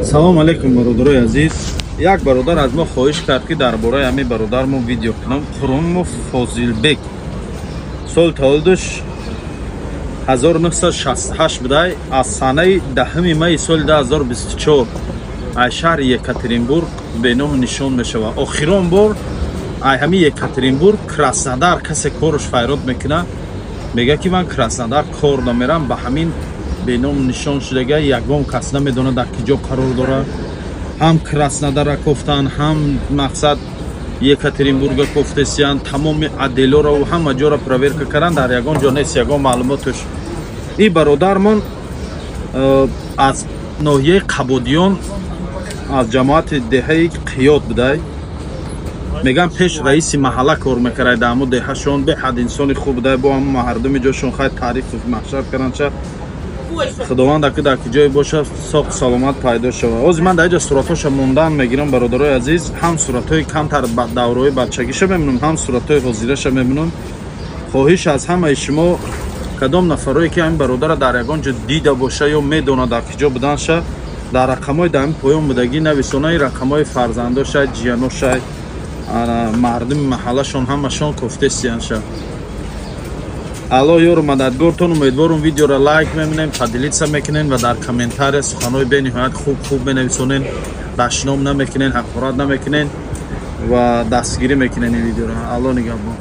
Салом алейкум, бародарои азиз. Як бародар аз мо хоҳиш кард, ки дар бораи ҳамин бародар мо видео кунам. Қурумов Фозилбек, соли таваллудаш 1968 будай, аз санаи 10 майи соли 2024 аз шаҳри Екатеринбург беному нишон мешавад. Охирон бор ай ҳамин Екатеринбург Краснодар касе корш файрод мекунад, мега, ки ман Краснодар кор намерам. Ба ҳамин беному нишон шудага, ягон кас намедонад, дар ки ҷо қарор дорад. Ҳам Краснодара кофтанд, ҳам мақсад Екатеринбурга кофтесиянд, тамоми отделоро ҳама ҷоро проверка карданд, дар ягон ҷо нест ягон маълумотш. Ин бародармон аз ноҳияи Қабодиён, аз ҷамоати деҳаи Қиёт будай. Меган, пеш раиси маҳалла кор мекард дар ҳамо деҳашон. Беҳад инсони хуб будай, бо ҳамо мардуми ҷошон хай таърифу маҳшар карданча. Худованд аки дар ки ҷое бошад, соқ саломат пайдо шавад. Ҳозир ман дар ҷа суратҳоша мондан мегирам, бародарои азиз. Ҳам суратҳои камтар давраҳои бачагиша мемонам, ҳам суратҳои ҳозираша мемонам. Хоҳиш аз ҳамаи шумо, кадом нафарое ки ҳамин бародара дар ягон ҷо дида боша ё медонад дар ки ҷо буданша, дар рақамҳои дар ҳамин поён будагӣ нависона. Ин рақамҳои фарзандошай, ҷияношай, мардуми маҳаллашон ҳамашон кофтесиянша. Алло ёру мададгортон. Умедворум, видеоро лайк мемонем, поделиться мекунем ва дар комментария суханҳои бениҳоят хуб хуб менависонем, дашном намекунен, ҳақорат намекунен ва дастгирӣ мекунен ин видеоро. Алло нигаҳбон.